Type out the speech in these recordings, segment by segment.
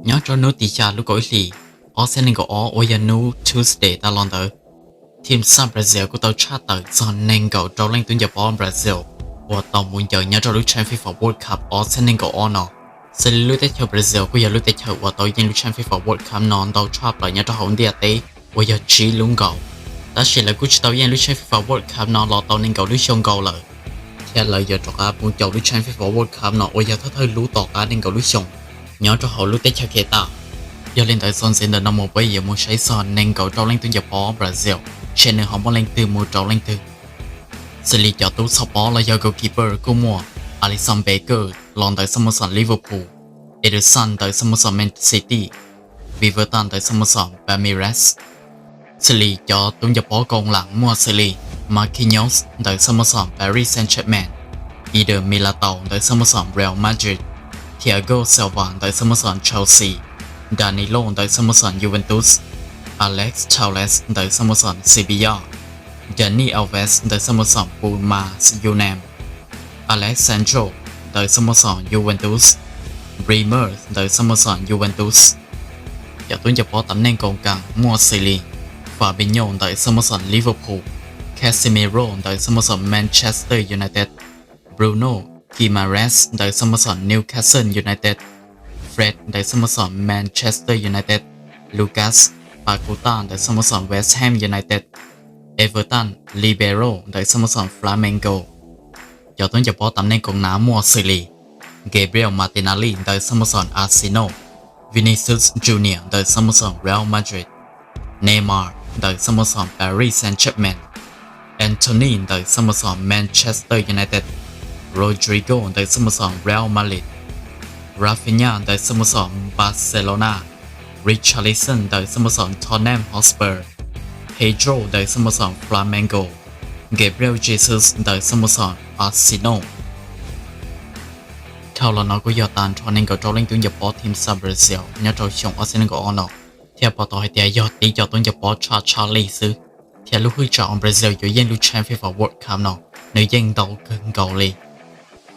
Nyob rau hnub tim xya lub kaum ib hlis ob txhiab nees nkaum ob uas yog hnub Tuesday tas los ntawd, team xab Brazil kuj tau tshaj tawm txog nees nkaum rau leej tub ncaws pob Brazil uas tau mus ncaws nyob rau lub tshav FIFA World Cup ob txhiab nees nkaum ob no. Xws li lub teb chaws Brazil kuj yog lub teb chaws uas tau yeej lub tshav FIFA World Cup no ntau tshaj plaws nyob rau hauv ntiaj teb uas yog tsib lub nkaus. Tab sis lawv kuj tsis tau yeej lub tshav FIFA World Cup no los tau nees nkaum lub xyoo nkaus lawm, thiab lawv yuav rov qab mus caum lub tshav FIFA World Cup no uas yog thawj thawj lub tom qab nees nkaum lub xyoo nyob rau hauv lub teb chaws Qatar. Yog li ntawd txuas ntxiv ntawm no mus peb yuav mus saib txog nees nkaum rau leej tub ncaws pob Brazil, seb nws ho muaj leej twg mus rau leej twg. Xws li cov tub txhoj pob los yog goalkeeper kuj muaj Alisson Becker los ntawm xab mos xoom Liverpool, Ederson ntawm xab mos xoom Man City, Viverton ntawm xab mos xoom Palmeiras. Xws li cov tub ncaws pob koos lam muaj xws li Marquinhos ntawm xab mos xoom Paris Saint-Germain, Eder Militao ntawm xab mos xoom Real Madrid, Thiago Silva ntawm xab mos xoom Chelsea, Danilo ntawm xab mos xoom Juventus, Alex Telles ntawm xab mos xoom Sevilla, Dani Alves ntawm xab mos xoom Pumas Yunam, Alexandro ntawm xab mos xoom Juventus, Bremer ntawm xab mos xoom Juventus. Cov tub ncaws pob tam neej koos kas muaj xws li Fabinho ntawm xab mos xoom Liverpool, Casemiro ntawm xab mos xoom Manchester United, Bruno Guimaraes ntawm xab mos xoom Newcastle United, Fred ntawm xab mos xoom Manchester United, Lucas Paqueta ntawm xab mos xoom West Ham United, Everton Ribeiro ntawm xab mos xoom Flamengo. Cov tub ncaws pob tam neej koos nas muaj xws li Gabriel Martinelli ntawm xab mos xoom Arsenal, Vinicius Junior ntawm xab mos xoom Real Madrid, Neymar ntawm xab mos xoom Paris Saint-Germain, Antony ntawm xab mos xoom Manchester United, Rodrygo ntawm xab mos xoom Real Madrid, Raphinha ntawm xab mos xoom Barcelona, Richarlison ntawm xab mos xoom Tottenham Hotspur, Pedro ntawm xab mos xoom Flamengo, Gabriel Jesus ntawm xab mos xoom Arsenal. Dhau los no kuj yog tag nrho nees nkaum rau leej tub ncaws pob team xab Brazil nyob rau xyoo ob txhiab nees nkaum ob no, thiab pom tau hais tias yog tib cov tub ncaws pob tshaj tshaj li xwb, thiab lub hwj tsam uas Brazil yuav yeej lub tshav FIFA World Cup no nws yeej ntau kawg nkaus li.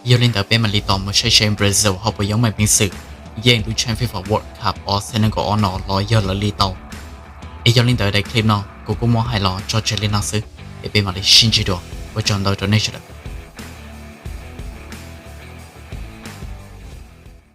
Yog li ntawd peb mam li tos mus saib seb Brazil ho puas yuav muaj peev xwm yeej lub tshav FIFA World Cup ob txhiab nees nkaum ob no los yog lawv li tau. Es yog li ntawd daim clip no kuv kuj muab hais los tso tseg li no xwb, es peb mam li sib ntsib dua, ua tsaug ntau rau nej sawv daws.